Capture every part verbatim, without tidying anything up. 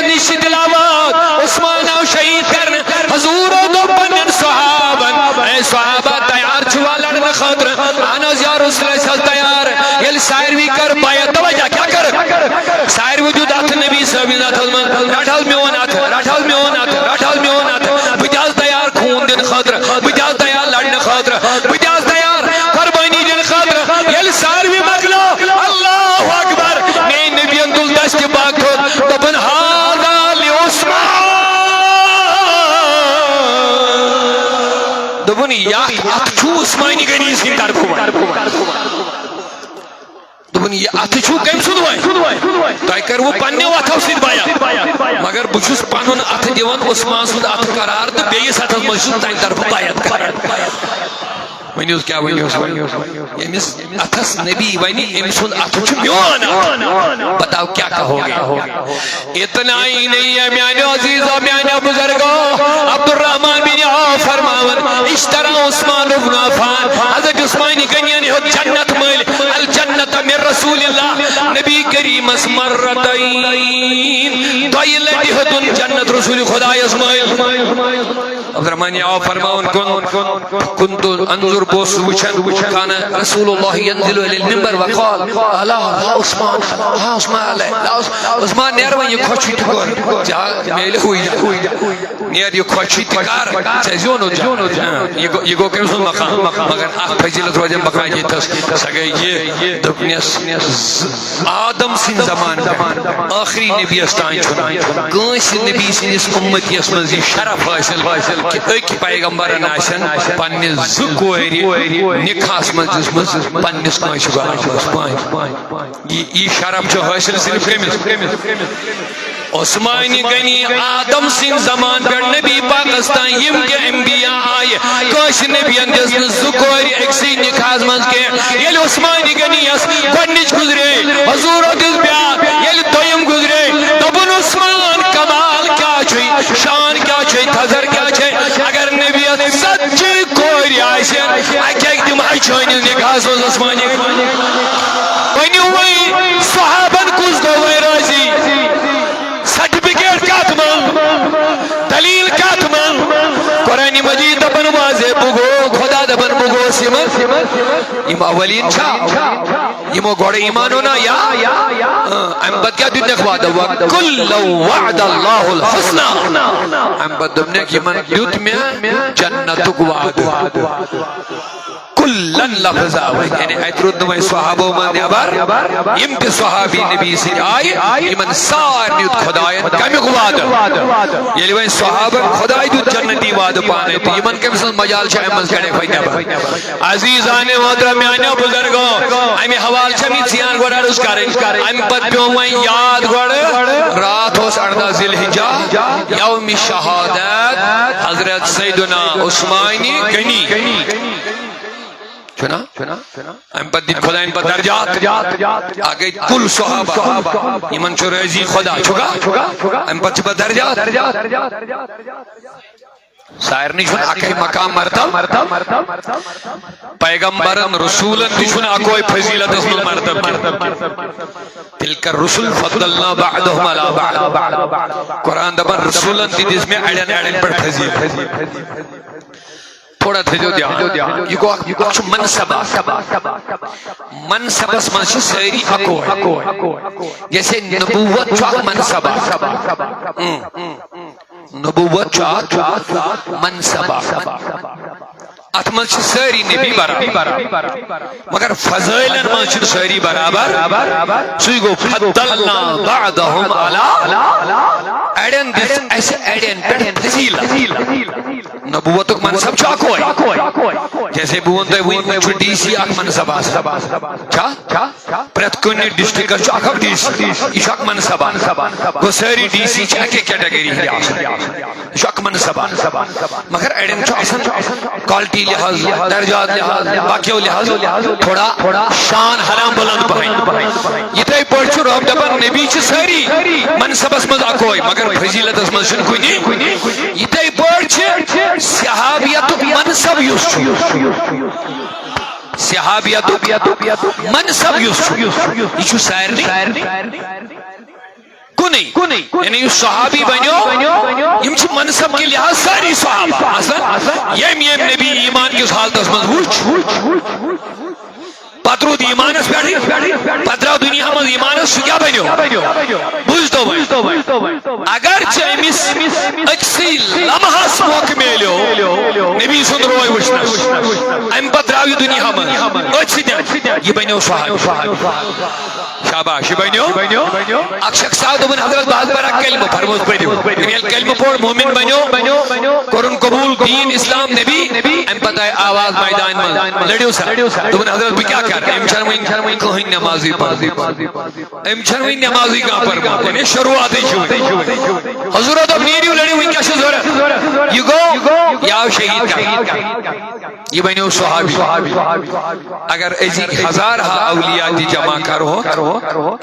نِش چھِ تلاوت، عثمان آو شہید کرنہٕ۔ حضور دوٚپ پننٮ۪ن صحابن، اے صحابہ، تیار چھِوا لڑنہٕ خٲطرٕ؟ اہن حظ یا رسول، أسۍ حظ تیار۔ ییٚلہِ ساروی کٔر بیعت، توجہ کیٛاہ کٔر؟ ساروی دیُت اتھٕ نبی صٲبِس اتھس منٛز، رٹ حظ میون اتھٕ، رٹ حظ میون اتھٕ، رٹ حظ میون اتھٕ، بہٕ تہِ حظ تیار خوٗن دِنہٕ خٲطرٕ، بہٕ تہِ حظ تیار لڑنہٕ خٲطرٕ، بہٕ تہِ حظ تیار قربٲنی دِنہٕ خٲطرٕ۔ ییٚلہِ ساروی مۄکلو، اللہ اکبر، میٲنۍ نبیَن تُل دستِ پاک تھوٚد، دوٚپُن، "هذا لعثمان"۔ دوٚپُن، "یتھ اتھٕ چھُ عثمانِ غنی سٕنٛدِ طرفہٕ وۄنۍ۔" دوٚپُن، "یہِ اتھٕ چھُو کٔمۍ سُنٛد وۄنۍ؟ تۄہہِ کٔروٕ پننیو اتھو سۭتۍ بیعت، مگر بہٕ چھُس پنُن اتھٕ دِوان عثمان سُنٛد اتھٕ قرار تہٕ بیٚیِس اتھس منٛز چھُس تُہنٛدِ طرفہٕ بیعت کران۔" ؤنِو حظ، کیٛاہ ؤنِو حظ؟ ییٚمِس اتھس نبی ونہِ، أمۍ سُنٛد اتھٕ چھُ میون اتھٕ۔ بتاؤ کیا کہو گے؟ اتنا ہی نہیں ہے میانیو عزیزو، میانیو بزرگو۔ عبدالرحمن بن عوف فرماون، اشترى عثمان بن عفان، حضرت عثمان غنیَن ہیوٚت جنت مٔلۍ، الجنت من رسول اللہ، نبی کریمس مرتین، دۄیہِ لٹہِ ہیوٚتُن جنت رسول خدایس مٔلۍ۔ عبدالرحمن بن عوف فرماون، کن، كنت انظر، بہٕ اوسُس وٕچھان، كان رسول الله ينزل الى المنبر وقال، الا، لا عثمان، لا عثمان، لا عثمان، عثمان نیر وۄنۍ، یہِ خۄشی تہِ کر، ژےٚ میلہِ ہُے۔ نیر یہِ خۄشی تہِ کر، ژےٚ زیوٗنُتھ جنت۔ ہاں، یہِ گوٚو، یہِ گوٚو کٔمۍ سُنٛد مقام؟ مگر اکھ فضیلت روزِ مقام ییٚتھس، سۄ گٔے یہِ، دوٚپنس، آدم سٕنٛدِ زمانہٕ پٮ۪ٹھ ٲخری نبیَس تام چھُنہٕ کٲنٛسہِ نبی سٕنٛدِس اُمتیَس منٛز یہِ شرف حٲصِل کہِ أکۍ پیغمبرن آسن پننہِ زٕ کورِ نکاحس منٛز دِژمٕژ پننِس کٲنٛسہِ غلامس۔ یہِ، یہِ شرف چھُ حٲصِل صرف کٔمِس؟ عثمان غنی۔ آدم سٕنٛدِ زمانہٕ پٮ۪ٹھ نبی پاکس تام یِم تہِ انبیاء آیہِ، کٲنٛسہِ نبین دِژ نہٕ زٕ کورِ أکسٕے نکاحس منٛز کینٛہہ۔ ییٚلہِ عثمان غنی یس گۄڈنِچ گُزرے، حضور دِژ بیٛاکھ۔ ییٚلہِ دوٚیِم گُزرے، دوٚپُن، عثمان، کمال کیٛاہ چھُے، شان کیٛاہ چھُے، تھزر کیٛاہ چھے؟ اگر نبی یس ژتجی کورِ آسن، اکہِ اکہِ دِمہٕ ہا چٲنِس نکاحس منٛز عثمان غنی۔ ؤنِو وۄنۍ، صحابن کُس گوٚو وۄنۍ رٲضی؟ سرٹیفکیٹ کتھ منٛز؟ دلیل کتھ منٛز؟ قرآن مجید دپان واضح، بہٕ گوٚو، خدا دپان بہٕ گوٚوس یِمن۔ یِم اولین چھا؟ یِمو گۄڈٕ ایمان اوٚنا یا؟ اۭں، امہِ پتہٕ کیٛاہ دیُتنکھ وعدٕ؟ وَكُلًّا وَعَدَ اللَّهُ الْحُسْنَى۔ امہِ پتہٕ دوٚپنکھ، یِمن دیُت مےٚ جنتُک وعدٕ۔ کُلن لفظا، وۄنۍ یعنی اتہِ روٗد نہٕ وۄنۍ صحابو منٛز نٮ۪بر، یِم تہِ صحابی نبی سٕنٛدۍ آیہِ، یِمن سارنٕے دیُت خۄداین کمیُک وعدٕ؟ ییٚلہِ وۄنۍ صحابن خۄداے دیُت جنتی وعدٕ پانے، تہٕ یِمن کٔمۍ سٕنٛز مجال چھےٚ امہِ منٛز کڑکھ وۄنۍ نٮ۪بر؟ عزیزانِ محترم، میانیو بزرگو، امہِ حوالہٕ چھےٚ مےٚ ژیان گۄڈٕ عرض کرٕنۍ۔ امہِ پتہٕ پیوٚو وۄنۍ یاد گۄڈٕ، راتھ اوس اردہ ذی الحجہ، یوم شہادت حضرت سیدنا عثمانِ غنی۔ چھُنا؟ امہِ پتہٕ دِتۍ خۄداین پتہٕ درجات۔ اکھ گٔے کُل صحابہ، یِمن چھُ رٲضی خۄدا، چھُکھا؟ امہِ پتہٕ چھِ پتہٕ درجات۔ سارنٕے چھُنہٕ اکٕے مقام مرتب۔ پیغمبرن، رسولن تہِ چھُنہٕ اکوے فضیلتس منٛز مرتب کینٛہہ۔ تلک الرسل فضلنا بعضهم على بعض۔ قرآن دپان، رسولن تہِ دِژ مےٚ اڑٮ۪ن اڑٮ۪ن پٮ۪ٹھ فضیلت۔ تھوڑا تھٲیزیو دیان۔ یہِ گوٚو اکھ، اکھ چھُ منصب اکھ۔ منصبس منٛز چھِ سٲری اکوے۔ جیسے نبوت چھُ اکھ منصب اکھ۔ اۭں۔ نبوت چھُ اکھ منصب اکھ۔ اتھ منٛز چھِ سٲری نبی برابر۔ مگر فضٲیلن منٛز چھِنہٕ سٲری برابر۔ سُے گوٚو فضلنا بعضهم على، اڑٮ۪ن دِژ اسہِ اڑٮ۪ن پٮ۪ٹھ فضیلت۔ نبوتُک منصب چھُ اکوے۔ جیسے بہٕ وَنہٕ تۄہہِ، وٕنۍ چھُ ڈی سی اکھ منصب آسان۔ چھا؟ پرٛٮ۪تھ کُنہِ ڈسٹرکٹس چھُ اکھ اکھ ڈی سی۔ یہِ چھُ اکھ منصب اکھ۔ گوٚو سٲری ڈی سی چھِ اکے کیٹگری ہٕنٛدۍ آسان۔ یہِ چھُ اکھ منصب اکھ۔ مگر اڑٮ۪ن چھُ آسان کوالٹی لحاظ، درجات لحاظ، باقیو لحاظ تھوڑا شان ہلان بلند پہن۔ یِتھے پٲٹھۍ چھُ رب دپان، نبی چھِ سٲری منصبس منٛز اکوے، مگر فضیلتس منٛز چھُنہٕ کُنہِ۔ یِتھے پٲٹھۍ چھِ صحابیتُک منصب یُس چھُ، صحابیتُک منصب یُس چھُ، یہِ چھُ سارنٕے۔ کُنُے۔ یعنی یُس صحابی بنیو، یِم چھِ منصب کہِ لحاظ سٲری صحابہ۔ مثلاً، ییٚمۍ ییٚمۍ نبی ایمان کِس حالتس منٛز وُچھ، پتہٕ روٗد ایمانس پٮ۪ٹھٕے، پتہٕ درٛاو دُنیاہس منٛز ایمانس، سُہ کیٛاہ بنیو؟ بوٗزتو وۄنۍ۔ اگر ژےٚ أمِس أکسٕے لمحس موقعہٕ میلیو نبی سُنٛد روے وٕچھنس، امہِ پتہٕ درٛاو یہِ دُنیاہس منٛز، أتھۍ سۭتۍ یہِ بنیو صحابی۔ شاباش، یہِ بنیو۔ اکھ شخص آو، دوٚپُن، "حضرت، بہٕ حظ پرٕ اکھ کلمہٕ۔" فرمووُس، "پٔرِو۔" ییٚلہِ کلمہٕ پوٚر، مومن بنیو، کوٚرُن قبول دین اسلام نبی، امہِ پتہٕ آیہِ آواز میدانہِ منٛز، "لٔڑِو سا۔" دوٚپُن، "حضرت، بہٕ کیٛاہ کرٕ؟ أمۍ چھَنہٕ وٕنہِ کٕہٕنۍ نمازٕے پٔرمٕژ۔ أمۍ چھَنہٕ وٕنہِ نمازٕے کانٛہہ پٔرمٕژ۔ یعنی شروعاتٕے چھِ وٕنہِ۔" حضور دوٚپ، "نیٖرِو، لٔڑِو، وٕنکیٚس چھِ ضوٚرتھ۔" یہِ گوٚو، یہِ آو شہیٖد کرنہٕ۔ یہِ بنیو صحابی۔ اگر أزِکۍ ہزارہا اولیاء تہِ جمع کرہوکھ،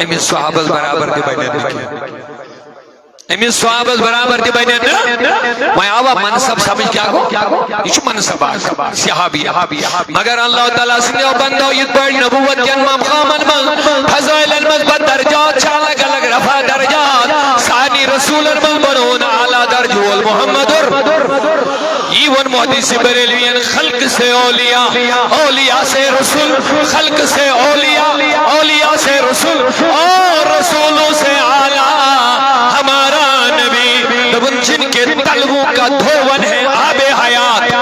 أمِس صحابس برابر تہِ بنن نہٕ کینٛہہ۔ أمِس صحابس برابر تہِ بنن نہٕ۔ وۄنۍ آوا منصب سمجھ کیٛاہ گوٚو؟ یہِ چھُ منصب اکھ، صحابی۔ مگر اللہ تعالیٰ سٕنٛدیو بندو، یِتھ پٲٹھۍ نبوت کٮ۪ن مقامن منٛز، فضائلن منٛز پتہٕ درجات چھِ الگ الگ، رفع درجات، سارنٕے رسولن منٛز بنوو نہٕ اعلیٰ درجہٕ وول محمد۔ یی ووٚن محدث بریلوین، "خلق سے اولیاء، اولیاء سے رسول، خلق سے اولیاء، اولیاء سے رسول، اور رسولوں سے اعلیٰ ہمارا نبی۔" دوٚپُن، جن کے تلووں کا دھوون ہے آب حیات،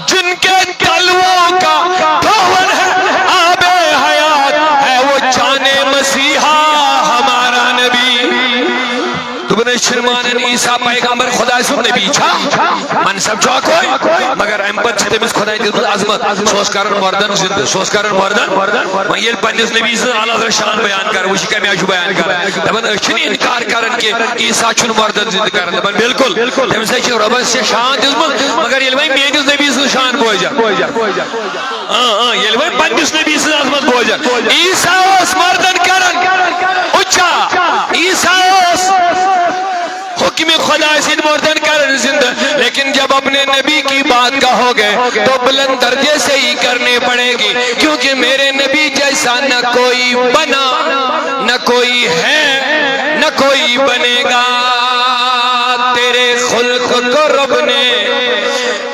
جن کے تلووں کا دھوون ہے آب حیات، ہے وہ جان مسیحا ہمارا نبی۔ دوٚپُن، أسۍ چھِنہٕ مانان عیسیٰ پیغمبر خۄداے سُنٛد نبی چھا؟ منصب چھُ اکوے، مگر اَمہِ پتہٕ چھِ تٔمِس خۄداے دِژمٕژ عظمت۔ سُہ اوس کران مردن زِندٕ، سُہ اوس کران مردن۔ وۄنۍ ییٚلہِ پننِس نبی سٕنٛز اعلیٰ حضرت شان بیان کرو، وٕچھ یہِ کمہِ آیہِ چھُ بیان کران۔ دپان، أسۍ چھِنہٕ انکار کران کہِ عیسیٰ چھُنہٕ مردن زِندٕ کران۔ دپان، بالکل، تٔمِس ہا چھِ رۄبس چھِ شان دِژمٕژ، مگر ییٚلہِ وۄنۍ میٲنِس نبی سٕنٛز شان بوزِ۔ اۭں، اۭں، ییٚلہِ وۄنۍ پننِس نبی سٕنٛز عظمت بوزن۔ عیسیٰ اوس مردن کران اُچا، عیسیٰ اوس حکم خدا سٕنٛدۍ مردن کران زندٕ، لیکن جب اپنے نبی کی بات کہو گے تو بلند درجے سے ہی کرنی پڑے گی، کیونکہ میرے نبی جیسا نہ کوئی بنا، نہ کوئی ہے، نہ کوئی بنے گا۔ تیرے خلق کو رب نے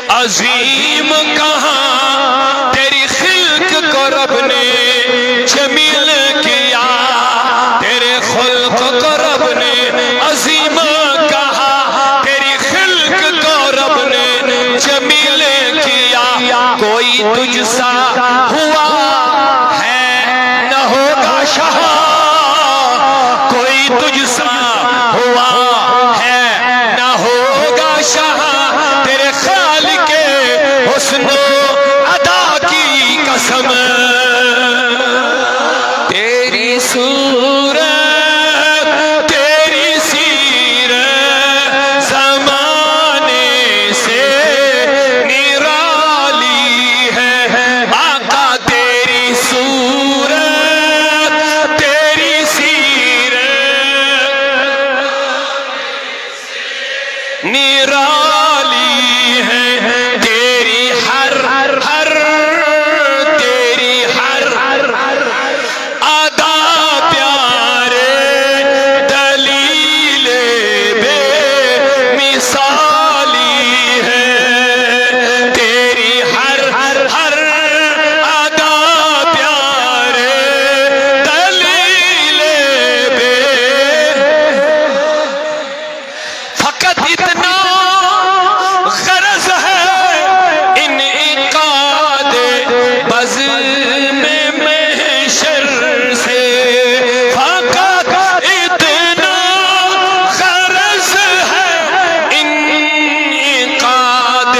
عظیم کہا، تیری خلق کو رب نے جمیل کیا، تیرے خلق کو رب نے عظیم کہا، تیری خلق کو رب نے جمیل کیا۔ کوئی تجھ سا ہوا ہے نہ ہوگا شہاں، کوئی تجھ سا ہوا ہے نہ ہوگا شہاں۔ تیرے خالق حسن و ادا کی قسم، تیری صورت، تیری سیرت زمانے سے نرالی ہے۔ آقا، تیری صورت، تیری سیرت نرالی ہے، تیری ہر، ہر، تیری ہر ادا پیارے، دلیل بے مثالی ہے۔ تیری ہر، ہر ادا پیارے، دلیل بے فقط اتنا غرض ہے انعقاد بزم محشر سے، فقط اتنا غرض ہے انعقاد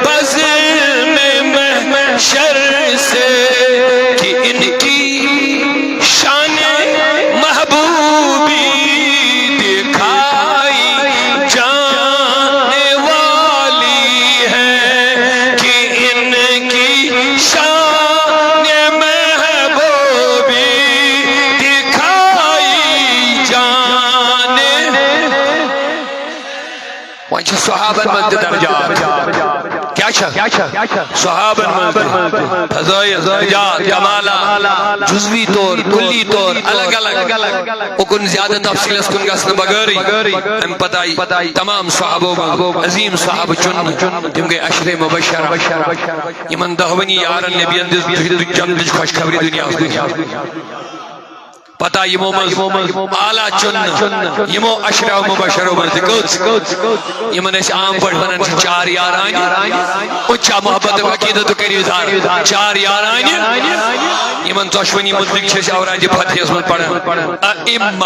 بزم محشر سے کہ ان کی شان محبوبی دکھائی جانے والی ہے، کہ ان کی شان محبوبی دکھائی جانے۔ وۄنۍ چھِ صحابن منٛز تہِ درجات۔ کیٛاہ چھا؟ صحابن منٛز تہِ فضائل، درجات، کمالات، جزوی طور، کلی طور، الگ الگ۔ اُکُن زیادٕ تفصیٖلس کُن گژھنہٕ بغٲرٕے، اَمہِ پتہٕ آیہِ تمام صحابو منٛز عظیٖم صحابہٕ چُننہٕ۔ تِم گٔے عشرے مبشرہ۔ یِمن دہونی یارن نبین دِژ جنتٕچ خۄشخبری دُنیاہس منٛز۔ پتہ یِمو منٛز اعلیٰ چُننہٕ، یِمو عشرہ مبشرو منٛز تہِ کٔژ؟ یِمن أسۍ عام پٲٹھۍ ونان چھِ چار یارانہِ۔ اُچا محبت عقیدت کٔرِو اظہار۔ چار یارانہِ۔ یِمن ژۄشوٕنی مُتعلق چھِ أسۍ اورادِ فتحیس منٛز پران۔ ائمہ۔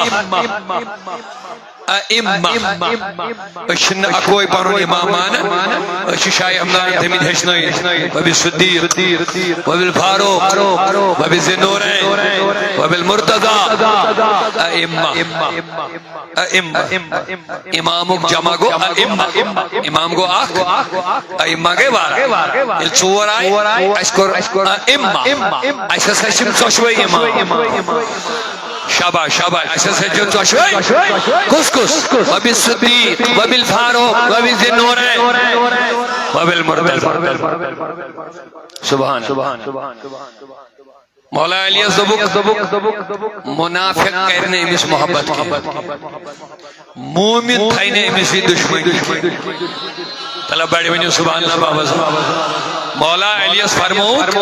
ائمہ۔ أسۍ چھِنہٕ اکوے پنُن امام مانان، أسۍ چھِ شاہ ہمدان تٔمِتۍ ہیٚچھنٲیِتھ۔ وبالصدیق، وبالفاروق، وبذی النورین، وبالمرتضی۔ ائمہ۔ ائمہ۔ امامُک جمع گوٚو ائمہ۔ امام گوٚو اکھ، ائمہ گٔے واریاہ۔ ییٚلہِ ژور آے، اَسہِ کوٚر ائمہ۔ اَسہِ ہسا چھِ یِم ژۄشوَے امام۔ شاباش، شاباش۔ اَسہِ ہسا چھِ ژۄشوَے۔ کُس کُس؟ وبالصدیق، وبالفاروق، وبذی النورین، وبالمرتضی۔ سبحان اللہ۔ مولا علیس دوٚپُکھ، منافق کرِ نہٕ أمِس محبت کینٛہہ۔ مومن تھاوِ نہٕ أمِس سۭتۍ دُشمنی۔ تلہ بڑِ ؤنِو سبحان اللہ بابا۔ مولا علیس فرمووُکھ،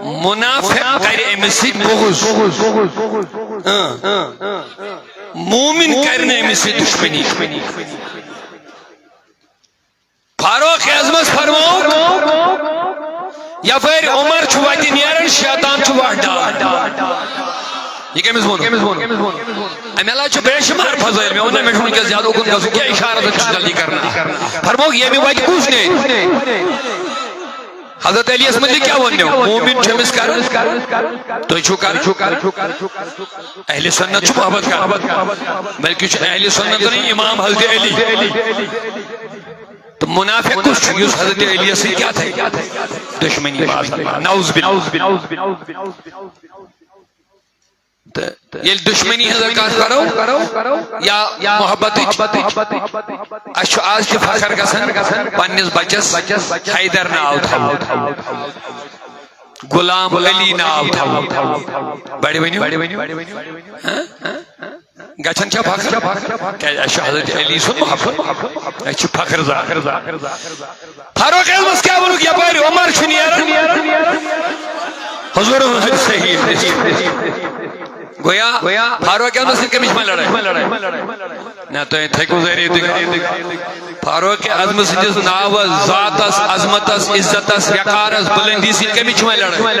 منافق کرِ أمِس سۭتۍ بغض۔ اۭں۔ مومن کرِ نہٕ أمِس سۭتۍ دُشمنی۔ فاروق اعظمس فرمووُکھ، یپٲرۍ عمر چھُ وتہِ نیران، شیطان چھُ وتھ ڈالان۔ یہِ کٔمِس ووٚن؟ امہِ علاوٕ چھُ بے شمار فضٲیل۔ مےٚ ووٚن نہ، مےٚ چھُ وٕنکیٚس زیادٕ اُکُن گژھُن کینٛہہ، اشارت چھُ جلدی کرنہٕ۔ فرمووُکھ، ییٚمہِ وتہِ کُس نیرِ؟ حضرت علی یس متعلق کیٛاہ ووٚن مےٚ؟ مومن چھُ أمِس کران، تُہۍ چھِو کران۔ اہل سنت چھُ محبت کران، بلکہِ چھُ اہل سنت نہٕ امام حضرت علی۔ تہٕ منافق کُس چھُ یُس حضرت علی یس سۭتۍ کیٛاہ تھایہِ؟ دشمنی باسان۔ نعوذ باللہ۔ تہٕ ییٚلہِ دشمنی ہٕنٛز کتھ کرو یا محبتٕچ، اسہِ چھُ آز تہِ فخر گژھان پننِس بچس حیدر ناو تھاوُن، غلام علی ناو تھاوُن۔ بڑِ ؤنِو۔ ہاں؟ گژھان چھا فخر؟ کیٛازِ اَسہِ چھُ حضرت علی سُنٛد محبت، اَسہِ چھُ فخر ظاہر۔ فاروق اعظمس کیٛاہ ووٚنُکھ؟ یپٲرۍ عمر چھُ نیران، حضوٗرن ہُنٛد صحیح۔ گویا فاروق اعظمس سۭتۍ کٔمِس چھِ وۄنۍ لڑٲے؟ نہ، تُہۍ تھٔکِو ذٔریعہٕ تہِ۔ فاروق اعظم سٕنٛدِس ناوس، ذاتس، عظمتس، عزتس، وقارس، بلندی سۭتۍ کٔمِس چھِ وۄنۍ لڑٲے؟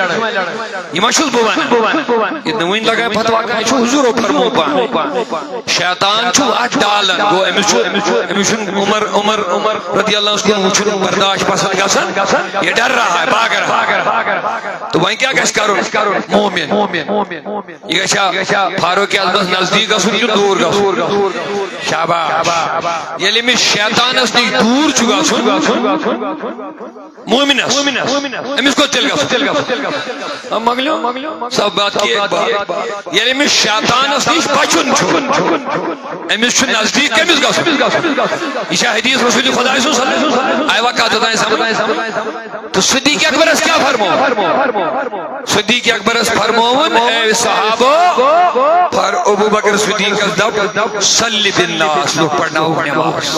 یہِ ما چھُس بہٕ ونان؟ یہِ نہٕ وٕنۍ لگان فتوا کانٛہہ، یہِ چھُ حضوٗرو فرموو پانہٕ۔ شیطان چھُ اتھ ڈالان، گوٚو أمِس چھُ، أمِس چھُنہٕ عمر، عمر، عمر رضی اللہ عنہ کُن وٕچھُن برداشت پسند گژھان۔ یہ ڈر رہا ہے، بھاگ رہا ہے۔ تہٕ وۄنۍ کیٛاہ گژھِ کرُن؟ مومن۔ یہِ گژھِ ہا فاروق اعظمس نزدیٖک گژھُن کِنہٕ دوٗر گژھُن؟ شاباش۔ ییٚلہِ أمِس شیطانس نِش دوٗر چھُ گژھُن، مومنس، أمِس کوٚت تیٚلہِ گژھُن؟ آ، مۄکلیو؟ سب بات کی ایک بات۔ ییٚلہِ أمِس شیطانس نِش بچُن چھُ، أمِس چھُ نزدیٖک کٔمِس گژھُن؟ یہِ چھا حدیث رسول خداے سُنٛد صلی اللہ علیہ وسلم؟ آیوا کتھ توٚتام سمجھ؟ تہٕ صدیق اکبرس کیٛاہ فرموو؟ صدیق اکبرس فرمووُن، اے صحابو، فر ابو بکر صدیقس دپ، صلی بالناس، لوٗکھ پرناوُکھ نماز۔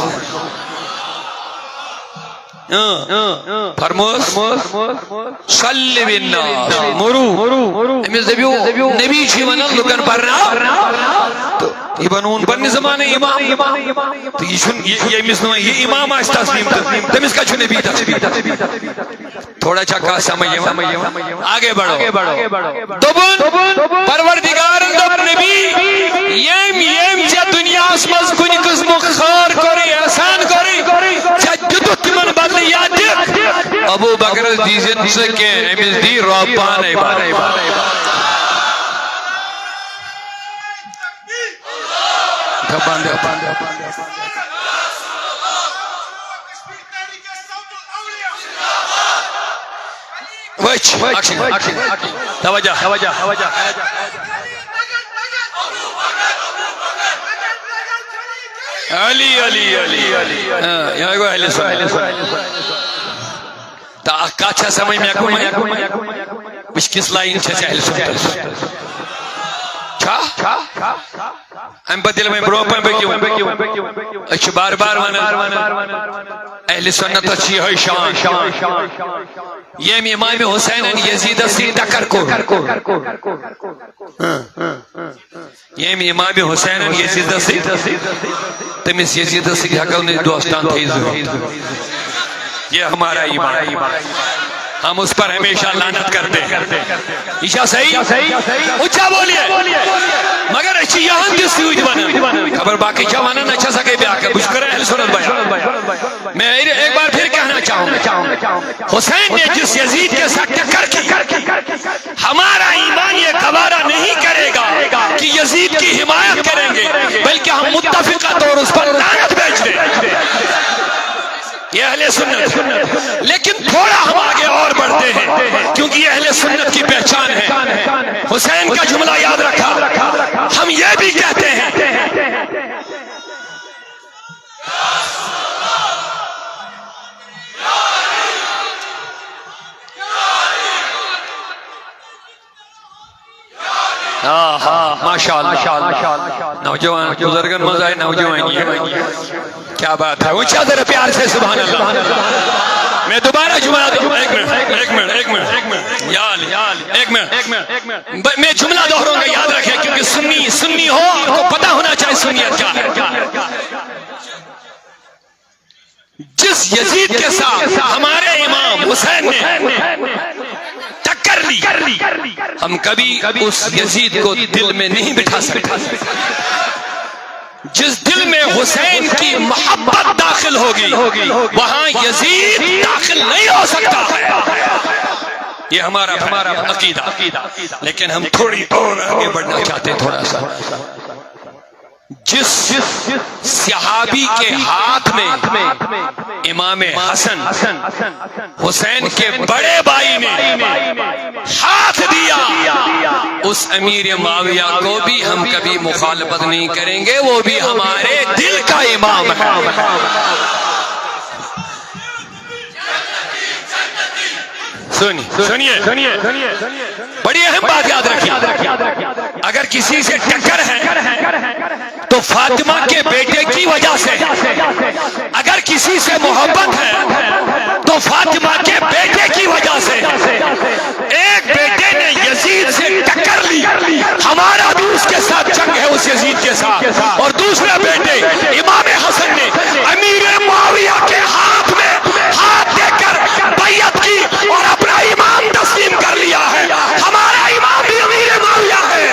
اۭں، فرموس، صلی بالناس، مرو۔ أمِس دٔپِو، نبی چھُ ونان لُکن پرناو۔ تہٕ یہِ بنووُن پننہِ زمانہٕ امام۔ تہٕ یہِ چھُنہٕ، یہِ، ییٚمِس نہٕ وۄنۍ یہِ امام آسہِ تسلیم، تہٕ تٔمِس کتہِ چھُ نبی تسلیم؟ تھوڑا چھا کانٛہہ سمجھ یِوان؟ آگے بڑھو۔ دوٚپُن، پروردگارن دوٚپ نبی، ییٚمۍ، ییٚمۍ ژےٚ دُنیاہس منٛز کُنہِ قٕسمُک خٲر کوٚرُے، احسان کوٚرُے، ژےٚ دیُتُتھ تِمن بدلہٕ یا دِکھ، ابو بکرس دیٖزِ نہٕ ژٕ کینٛہہ، أمِس دی رۄب پانے بدلہٕ۔ وٕچھ، اکھ سیکنڈ۔ توجہ۔ علی، علی، علی، علی۔ ہاں، یہِ گوٚو اہل سنت۔ تہٕ اکھ کتھ چھا سمجھ مےٚ گوٚمُت؟ وٕچھ کِژھ line چھےٚ ژےٚ اہل سنتس۔ چھا؟ امہِ پتہٕ ییٚلہِ وۄنۍ برونٛہہ کُن پٔکِو، أسۍ چھِ بار بار ونان، اہل سنتس چھِ یِہوٚے شان۔ ییٚمۍ امام حسینن یزیدس سۭتۍ ٹکر کوٚر۔ ییٚمۍ امام حسینن یزیدس سۭتۍ، تٔمِس یزیدس سۭتۍ ہٮ۪کو نہٕ أسۍ دوستان تھٲیِتھ زٕہٕنۍ۔ یہ ہمارا ایمان۔ ہم اس پر ہمیشہ لعنت کرتے ہیں۔ یہ کیا صحیح؟ اچھا بولیے۔ مگر اچھی یہاں دس ہوئی دیوانا۔ خبر باقی کیا وانا نہ اچھا سکے بیا کر۔ بشکر اہل سنت بیان۔ میں ایک بار پھر کہنا چاہوں گا، حسین نے جس یزید کے ساتھ ٹکر کی، ہمارا ایمان یہ گوارا نہیں کرے گا کہ یزید کی حمایت کریں گے، بلکہ ہم متفقہ طور اس پر لعنت بھیج دیں۔ یہ اہل سنت۔ لیکن تھوڑا ہم آگے اور بڑھتے ہیں، کیونکہ یہ اہل سنت کی پہچان ہے۔ حسین کا جملہ یاد رکھا، ہم یہ بھی کہتے ہیں، آہا، ماشاءاللہ۔ نوجوان، بزرگن منٛز آیہِ نوجوانی۔ کیا بات ہے، اونچا ذرا پیار سے سبحان اللہ۔ میں دوبارہ جملہ، ایک منٹ، ایک منٹ، ایک منٹ، ایک منٹ، یا علی، ایک منٹ۔ ب-، میں جملہ دوہراؤں گا، یاد رکھیں، کیونکہ سنی، سنی ہو، آپ کو پتا ہونا چاہیے سنیت کیا ہے۔ جس یزید کے ساتھ ہمارے امام حسین نے ٹکر لی، ہم کبھی اس یزید کو دل میں نہیں بٹھا سکتے۔ جس دل میں حسین کی محبت داخل ہوگی، وہاں یزید داخل نہیں ہو سکتا ہے۔ یہ ہمارا، ہمارا عقیدہ۔ لیکن ہم تھوڑی اور آگے بڑھنا چاہتے ہیں، تھوڑا سا۔ جس صحابی کے ہاتھ میں امام حسن، حسین کے بڑے بھائی نے ہاتھ دیا، اس امیر معاویہ کو بھی ہم کبھی مخالفت نہیں کریں گے، وہ بھی ہمارے دل کا امام ہے۔ سنیے، سنیے، بڑی اہم بات یاد رکھیے۔ اگر کسی سے ٹکر ہے تو فاطمہ کے بیٹے کی وجہ سے، اگر کسی سے محبت ہے تو فاطمہ کے بیٹے کی وجہ سے۔ ایک بیٹے نے یزید سے ٹکر لی، ہمارا بھی اس کے ساتھ جنگ ہے، اس یزید کے ساتھ۔ اور دوسرے بیٹے امام حسن نے امیر معاویہ کے ہاتھ میں ہاتھ دے کر بیعت کی اور اپنا ایمان تسلیم کر لیا ہے۔ ہمارا ایمان بھی امیر معاویہ ہے۔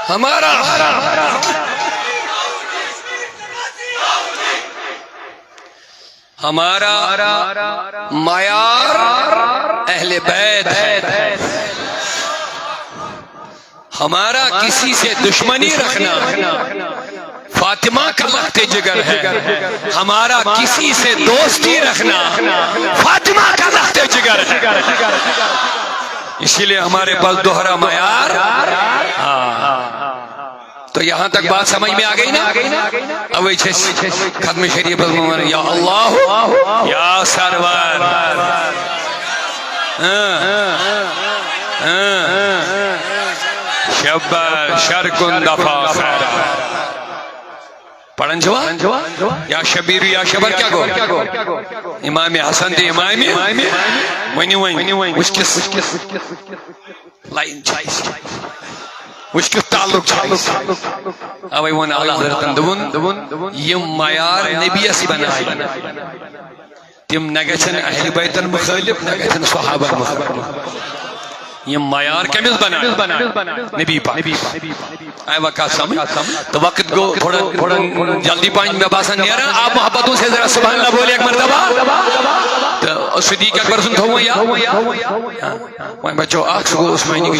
ہمارا، ہمارا معیار اہل بیت ہے۔ ہمارا کسی سے دشمنی رکھنا فاطمہ کا لخت جگر ہے، ہمارا کسی سے دوستی رکھنا فاطمہ کا لخت جگر ہے۔ اسی لیے ہمارے پاس دوہرا معیار۔ ہاں۔ تو یہاں تک بات سمجھ میں آ گئی نا؟ اوے چھس ختم شریف پر مومن، یا اللہ، یا سرور۔ ہاں۔ ہاں۔ شبر شر کن دفا خیر۔ پڑھن چھوا؟ یا شبیر یا شبر کیا گو؟ امام حسن تہ امام۔ ونی ونی وچھ کس لائن چھ۔ وچھ کس تعلق چھ۔ اوے ون اعلیٰ حضرتن دوٚپُن، یم معیار نبیس بنائے۔ تم نہ گژھن اہل بیتن مخالف، نہ گژھن صحابہ مخالف۔ یم معیار کمس بنائے؟ نبی پاک۔ آیہِ وۄنۍ کتھ سمجھ؟ تو وقت گو تھوڑا، تھوڑا جلدی پہن، مےٚ باسان نیران۔ آپ محبتوں سے ذرا سبحان اللہ بولے ایک مرتبہ۔ تو صدیق اکبر سن تھوو یا۔ وۄنۍ بچو اکھ، سُہ گوٚو عثمانی۔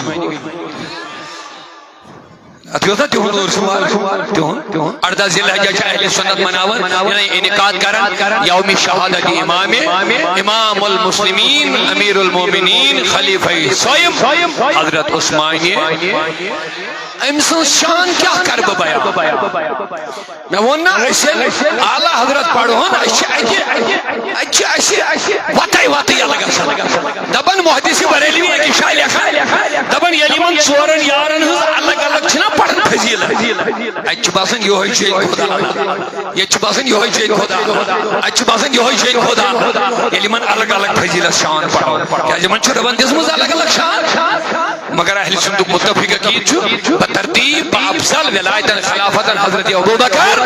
اتھ یوت نا تِہُنٛد عرس مبارک، تِہُنٛد، تِہُنٛد۔ اردہ ذی الحجہ چھِ اہل سنت مناوان، یعنی انعقاد کران یوم شہادت امام، امام المسلمین، امیر المومنین، خلیفہ صویم حضرت عثمانیہ۔ أمۍ سٕنٛز شان کیٛاہ کرٕ بہٕ بیان؟ مےٚ ووٚن نا، أسۍ ییٚلہِ اعلیٰ حضرت پرہون، أسۍ چھِ اَتہِ، اَتہِ چھِ اَسہِ وَتَے وَتٕے یَلہٕ گژھان۔ دَپان محدث بریلوی أکِس جایہِ لیکھان، دَپان ییٚلہِ یِمَن ژورَن یارَن ہٕنٛز الگ الگ چھِنہ پَران فضیٖلت، اَتہِ چھُ باسان یِہوٚے چھُ ییٚتہِ خۄدا۔ ییٚتہِ چھُ باسان یِہوٚے چھُ ییٚتہِ خۄدا۔ اَتہِ چھُ باسان یِہوٚے چھُ ییٚتہِ خۄدا۔ ییٚلہِ یِمَن الگ الگ فضیٖلت شان پَرو، کیٛازِ یِمَن چھُ رَبَن دِژمٕژ الگ الگ شان۔ مگر اہل سنتُک متفق عقید چھُ، بترتیب، بافضل ولایتن خلافتن حضرت ابوبکر۔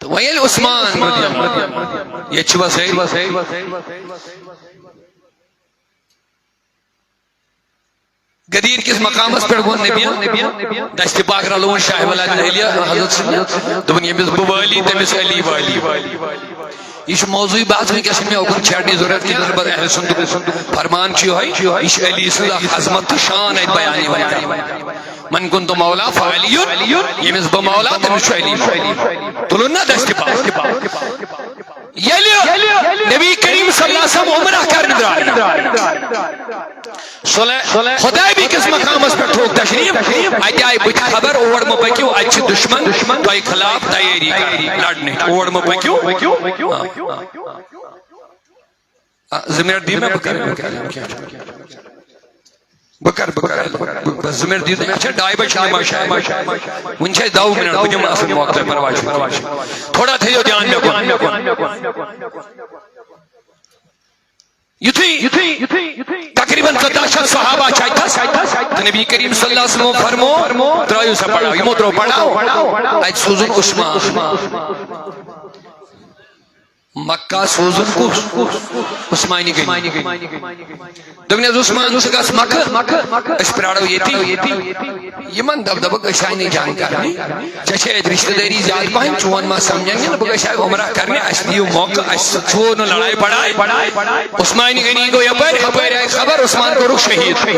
تہٕ وۄنۍ ییٚلہِ عثمان رضی اللہ عنہ، ییٚتہِ چھِ وۄنۍ صحیح، غدیٖر کِس مقامس پٮ۪ٹھ ووٚن نبیَن، دستِ پاک رلووُن شاہ ولادِ علی حضرت سٕنٛدِ، دوٚپُن، ییٚمِس بہٕ والی، تٔمِس علی والی۔ یہِ چھُ موضوعی بحث، وٕنکیٚس چھُنہٕ مےٚ اُکُن چھیڑنٕچ ضروٗرت کینٛہہ، البتہ اہل سنتُک فرمان چھُ یِہوٚے، یہِ چھُ علی سٕنٛز اکھ عظمت تہٕ شان اَتہِ بیان یِوان کرنہٕ۔ من کنت مولا فعلی، ییٚمِس بہٕ مولا، تٔمِس چھُ علی۔ تُلُن نا دستِ پاک۔ ییٚلہِ نبی کریم صلی اللہ علیہ وسلم عمرہ کرنہِ درٛاے، سُلے-، حدیبی کِس مقامس پٮ۪ٹھ تھوٚوُکھ تشریف، اتہِ آیہِ بٕتھِ خبر، اور مہ پٔکِو، اتہِ چھِ دُشمن تۄہہِ خلاف تیٲری کران لڑنٕچ، اور مہ پٔکِو۔ آ، آ۔ آ، زٕ منٹ دِیِو مےٚ، بہٕ کرٕ، بہٕ کرٕ، بہٕ کرٕ، بہٕ کرٕ، بہٕ کرٕ، بہٕ کرٕ، بہٕ کرٕ، بہٕ، بہٕ، زٕ منٹ دِیِو تُہۍ، اچھا، ڈاے بجہِ چھِ نماز شاید، وٕنہِ چھِ اَسہِ دَہ مِنٹ، بہٕ دِمہٕ اَصٕل موقعہٕ تۄہہِ، پرواے چھُنہٕ کینٛہہ۔ تھوڑا تھٲیِو دھیان مےٚ کُن۔ یُتھُے، یُتھُے، یُتھُے، یُتھُے تقریباً ژۄداہ شیٚتھ صحابہ چھِ اَتہِ، تہٕ نبی کریم صلی اللہ علیہ وسلم فرمو، ترٛٲیِو سا پڑاو، یِمو ترٛوو پڑاو، اَتہِ سوٗزُن عثمان۔ مکہ سوٗزُن کُس؟ عثمانِ غنی۔ دوٚپُن، "حظ عثمان، ژٕ گژھ مکہ، أسۍ پرٛارو ییٚتی۔" یِمن دَپ-، دَپُکھ، "أسۍ آے نہٕ جنگ کرنہِ، ژےٚ چھے اَتہِ رشتہٕ دٲری زیادٕ پہن، چون ما سمجھن یہِ نہٕ، بہٕ گژھِ ہا عمرہ کرنہِ، اَسہِ دِیِو موقعہٕ، اَسہِ ژھُوو نہٕ لڑاے بڑاے۔" عثمانِ غنی گوٚو یپٲرۍ، ہُپٲرۍ آیہِ خبر، عثمان کوٚرُکھ شہید۔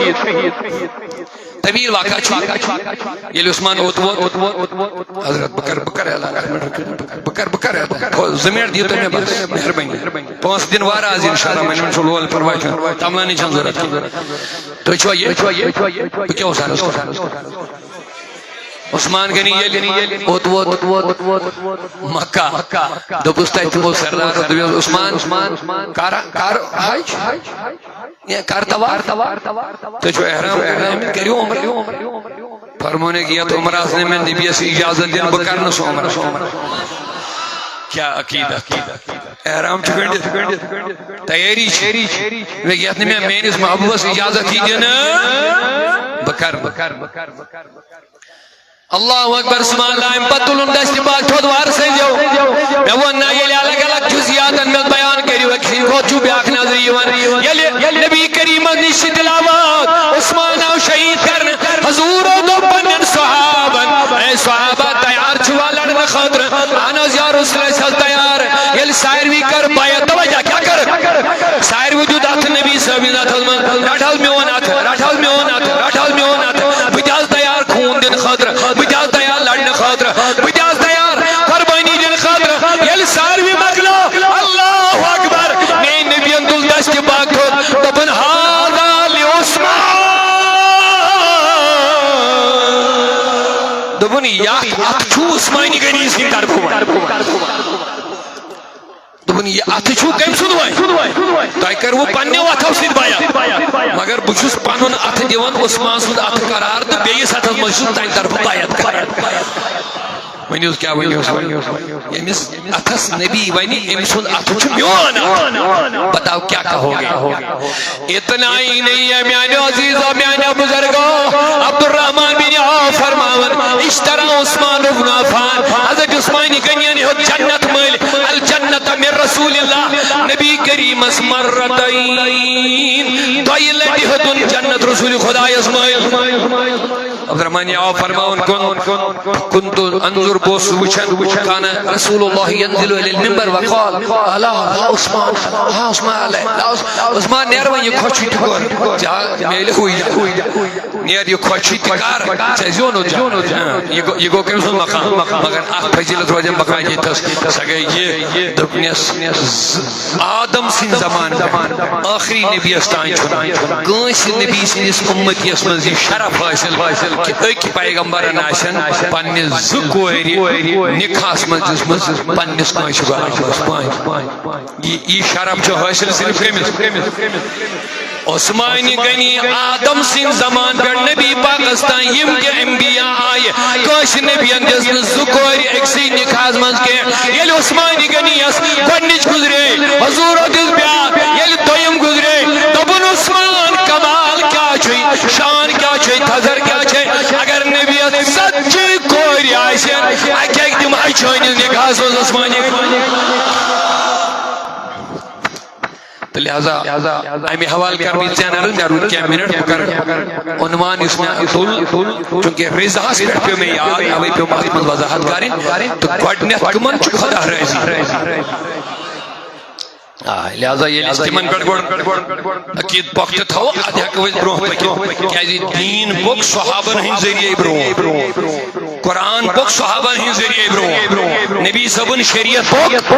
طویل واقعہ چھُ۔ ییٚلہِ عثمان اوٚت ووت، حضرت، بہٕ کرٕ، بہٕ کرٕ اعلان، اکھ منٹ رُکِو، بہٕ کرٕ، بہٕ کرٕ اعلان۔ ہو، زٕ منٹ دِیِو تُہۍ مےٚ بس، مہربٲنی۔ پونٛسہٕ دِنۍ وارٕ آز، انشاءاللہ، وۄنۍ چھُنہٕ لول پرواے چھُنہٕ، تملانی چھَنہٕ ضوٚرتھ۔ تُہۍ چھِوا ییٚتہِ؟ بہٕ کیٛاہ اوس عرض کران؟ عثمان غنی ییٚلہِ اوٚت ووت، مکہ، دوٚپُس تَتہِ تِمو سردارو، دوٚپُس، "عثمان، کر، کر حج؟" یا کر طواف؟ تُہۍ چھِو احرام کٔرمٕتۍ، کٔرِو عمرہ۔ فرمونے کہ یتھ عمرس نے مےٚ نبیَس اجازت دِنہٕ، بہٕ کرٕ نہٕ سُہ عمرہ۔ کیٛاہ عقیدت؟ احرام چھُ گٔنٛڈِتھ۔ تیٲری چھِ۔ مےٚ یتھ نہٕ مےٚ میٲنِس محبوبس اجازت یی دِنہٕ، بہٕ کرٕ نہٕ۔ اللہ اکبر، سبحان اللہ۔ امہِ پتہٕ تُلُن دستِ پاک تھوٚد، وارٕ سٔنزیو۔ مےٚ ووٚن نہ، ییٚلہِ الگ الگ جزیاتن منٛز بیان کٔرِو، أکۍ سٕنٛدِ کھۄتہٕ چھُ بیٛاکھ نظرِ یِوان۔ ییٚلہِ نبی کریٖمس نِش چھِ تلاوت، عثمان آو شہید کرنہٕ، حضوٗرو دوٚپ پننٮ۪ن صحابن، "اے صحابہ، تیار چھِوا لڑنہٕ خٲطرٕ؟" "اہن حظ یا رسول اللہ، أسۍ حظ تیار۔" ییٚلہِ ساروی کٔر بیعت، توجہ کیٛاہ کٔرٕکھ؟ ساروی دیُت اتھٕ نبی صٲبنِس اتھس منٛز، "رٹھ حظ میون اتھٕ، رٹھ حظ میون اتھٕ، رٹھ حظ میون اتھٕ، بہٕ تہِ حظ تیار خوٗن دِنہٕ خٲطرٕ، بہٕ تہِ حظ تیار لڑنہٕ خٲطرٕ، بہٕ تہِ حظ تیار قربٲنی دِنہٕ خٲطرٕ۔" ییٚلہِ ساروی مۄکلو، اللہ اکبر، میٲنۍ نبیَن تُل دستِ پاک تھوٚد، دوٚپُن، "ہذا لعثمان۔" دوٚپُن، "یتھ اتھٕ چھُ عثمانِ غنی سٕنٛدِ طرفہٕ وۄنۍ۔" دوٚپُن، "یہِ اَتھٕ چھُو کٔمۍ سُنٛد وۄنۍ؟ تۄہہِ کٔروٕ پنٛنیو اَتھو سۭتۍ بیعت، مگر بہٕ چھُس پَنُن اَتھٕ دِوان عثمان سُنٛد اَتھٕ قرار تہٕ بیٚیِس اَتھَس منٛز چھُس تُہنٛدِ طرفہٕ بیعت کران۔" ؤنِو حظ، کیٛاہ ؤنِو حظ؟ ییٚمِس اَتھَس نبی وَنہِ، أمۍ سُنٛد اَتھٕ چھُ میون اَتھٕ، بتاؤ کیا کہو گے؟ اتنا ہی نہیں ہے میانیو عزیزو، میانیو بزرگو، عبدالرحمن بن عوف فرماون، اشترى عثمان بن عفان، حضرت عثمان غنیَن ہیوٚت جنت مٔلۍ، الجنت من رسول اللہ، نبی کریمس مرتین، دۄیہِ لٹہِ ہیوٚتُن جنت رسول خدایس مٔلۍ۔ عبدالرحمن، یہِ آو فرماوُن کُن، كنت أنظر، بہٕ اوسُس وٕچھان، كان رسول الله ينزل إلى المنبر وقال، ألا لا عثمان، لا عثمان عليه، لا عث-، عثمان، نیر وۄنۍ، یہِ خۄشی تہِ کر، ژےٚ میلہِ ہوٗے جان۔ نیر، یہِ خۄشی تہِ کر، ژےٚ زیوٗنُتھ جان۔ ہاں، یہِ گوٚو، یہِ گوٚو کٔمۍ سُنٛد مقام؟ مگر اکھ فضیلت روزِ بقا ییٚتھس، سۄ گٔے یہِ، دوٚپنس، آدم سٕنٛدِ زمانہٕ پٮ۪ٹھ ٲخری نبیَس تام چھُنہٕ کٲنٛسہِ نبی سٕنٛدِس اُمتیَس منٛز یہِ شرف حٲصِل کہِ أکۍ پیغمبرن آسن پننہِ زٕ کورِ نکاحس منٛز دِژمٕژ پننِس کٲنٛسہِ غلامس۔ پانۍ۔ یہِ، یہِ شرف چھُ حٲصِل صرف کٔمِس؟ عثمانِ غنی۔ آدم سٕنٛدِ زمانہٕ پٮ۪ٹھ نبی پاکس تام یِم تہِ انبیاء آیہِ، کٲنٛسہِ نبین دِژ نہٕ زٕ کورِ أکسٕے نکاحس منٛز کینٛہہ۔ ییٚلہِ عثمانِ غنی یس گۄڈنِچ گُزرے، حضوٗرو دِژ بیٛاکھ۔ ییٚلہِ دوٚیِم گُزرے، دوٚپُن، عثمان، کمال کیٛاہ چھُے، شان کیٛاہ چھُے، تھزر کیٛاہ چھے؟ اگر نبی یس ژتجی کورِ آسن، اکہِ اکہِ دِمہٕ ہا چٲنِس نکاحس منٛز عثمانِ غنی۔ تہٕ لہذا امہِ حوالہٕ کرٕ بہٕ ژےٚ عرض، مےٚ روٗد کینٛہہ منٹ، بہٕ کرٕ عنوان یُس مےٚ تُل، چونکہ رضاہس پٮ۪ٹھ پیوٚو مےٚ یاد، اوے پیوٚو مےٚ اتھ منٛز وضاحت کرٕنۍ۔ تہٕ گۄڈٕنیتھ کٕمن چھُ خۄدا رٲضی؟ آ، لہذا ییٚلہِ أسۍ تِمن پٮ۪ٹھ گۄڈٕ عقیٖدٕ پۄختہٕ تھاوو، ادٕ ہٮ۪کو أسۍ برونٛہہ پٔکِتھ۔ کیازِ دیٖن پوٚک صحابن ہٕنٛدۍ ذٔریعے برونٛہہ۔ قرآن پوٚک صحابن ہٕنٛدۍ ذٔریعے برونٛہہ۔ نبی صٲبُن شریعت پوٚک